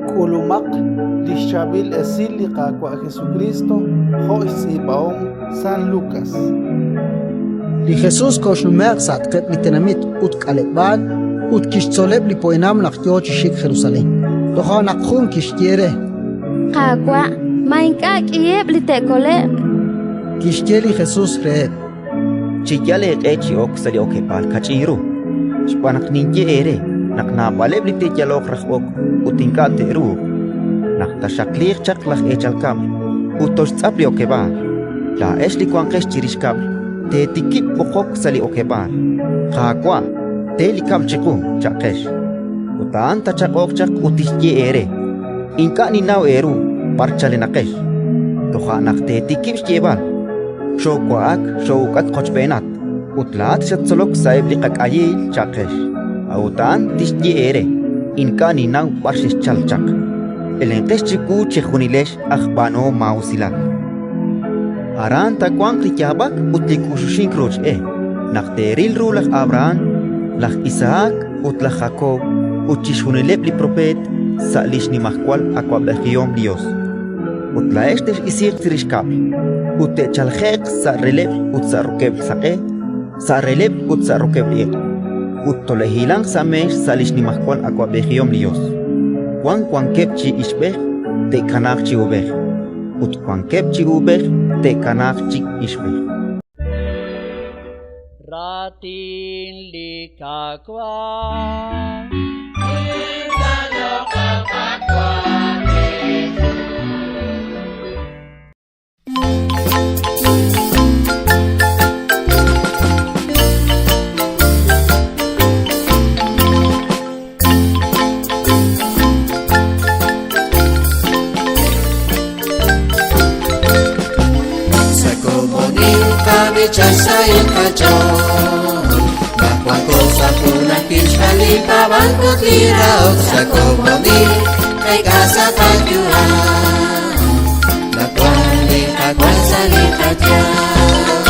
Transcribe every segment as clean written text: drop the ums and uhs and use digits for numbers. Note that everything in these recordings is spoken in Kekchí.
K'ulumaq li xChaab'il Esil li Qaawa' Jesukriist jo' xtz'iib'ahom San Lukas. Li Jesus koxnume'q sa'atqeb' li tenamit ut k'aleb'aal ut kixtzoleb' li poyanam naq yo chi xik Jerusalén. Toja' naq jun kixye re: Qaawa', ma ink'a' k'iheb' li te'kole'q? Kixye li Jesus reheb': Cheyal eeq'e chi ok sa' li okeb'aal kach'in ru, xb'aan naq ninye eere naq naab'aleb' li te'yaloq raj ok ut ink'a' te'ruuq. Naq taaxaqliiq chaq laj eechal kab'l ut toxtz'ap li okeb'aal, laa'ex li wanqex chirix kab'l teetikib' b'oqok sa' li okeb'aal: «Qaawa', te li kab'l chiqu», cha'qex. Ut a'an taachaq'oq chaq ut tixye eere: «Ink'a' ninnaw eeru b'ar chalenaqex». Toja' naq teetikib' xyeeb'al: «Xoowa'ak xoo'uk'ak qochb'eenat, ut laa'at xattzolok sa'eb' li qak'ayiil», cha'qex. A'ut a'an tixye eere: «Ink'a' ninnaw b'ar xexchalk chaq. Elenqex chiwu chejunilex aj b'aanuhom maa'usilal». Aran taawanq li yaab'ak ut li k'uxuxink ruuch e naq teeril ru laj Abrahán, laj Isahak ut laj Jakob ut chixjunileb' li propeet sa' li xnimajwal awab'ejihom li Yos. Ut laa'ex tex'isiiq chirix kab'l, ut te'chalje'q sa' releb'l ut sa' rokeb'l saq'e, sa' releb'l ut sa' rokeb'l iq', ut tole'hilanq sa' meex sa' li xnimajwal awab'ejihom li Yos. Wan wankeb' chi ixb'ej te'kanaaq chi uub'ej, ut wankeb' chi uub'ej te'kanaaq chi ixb'ej. Raatin li Qaawa'. Sa komonil qab'icha sahil qach'ool naq wanko sa' junajil xb'aan li paab'ank ut li rahok. Sa' komonil qeek'a sa' qayu'am naq wan li Qaawa' sa' li qayanq.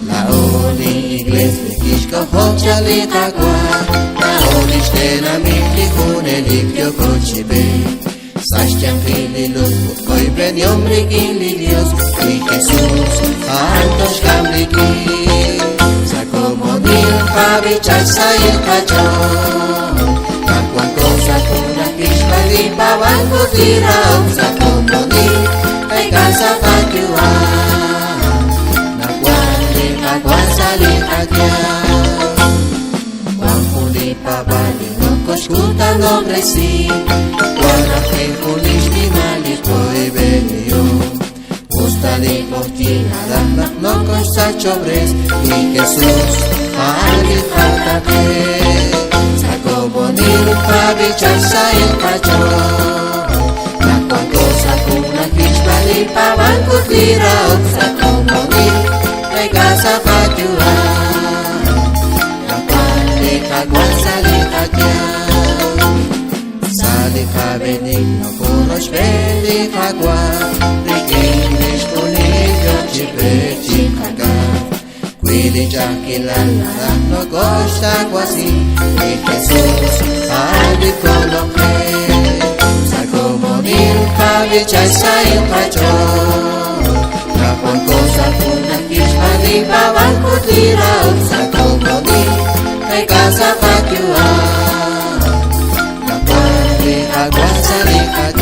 Laa'o li Iglees li kixk'ojob' chaq li Qaawa', laa'o lix tenamit li junelik yooko chi b'eek sa' xyanqil li luz ut qoyb'enihom rik'in li Dios. Li Jesus a'an toxk'am rik'in. Sa' komonil qab'icha xsahil qach'ool naq wanko sa' junajil xb'aan li paab'ank ut li rahok. Sa' komonil qeek'a sa' qayu'am naq wan li Qaawa' sa' li qayanq. Wan jun li paab'aal li nokoxkutanob'resi, wan ajwi' jun li xnimal li qoyb'enihom. Us ta li q'oqyink naraj naq nokoxsachob'res, li Jesus a'an li qataqe. Sa' komonil qab'icha xsahil qach'ool naq wanko sa' junajil xb'aan li paab'ank ut li rahok. Sa' komonil qeek'a sa' qayu'am naq wan li Qaawa' sa' li qayanq. Sa' li qab'eenik nokorochb'een li Qaawa' rik'in lix q'unil yo chi b'eek chiqak'atq. Wi li ch'a'ajkilal naraj nokoxtawasi, li Jesus a'an li kolok qe. Sa' komonil qab'icha xsahil qach'ool naq wanko sa' junajil xb'aan li paab'ank ut li rahok. Sa' komonil qeek'a sa' qayu'am naq wan li Qaawa' sa' li qayanq.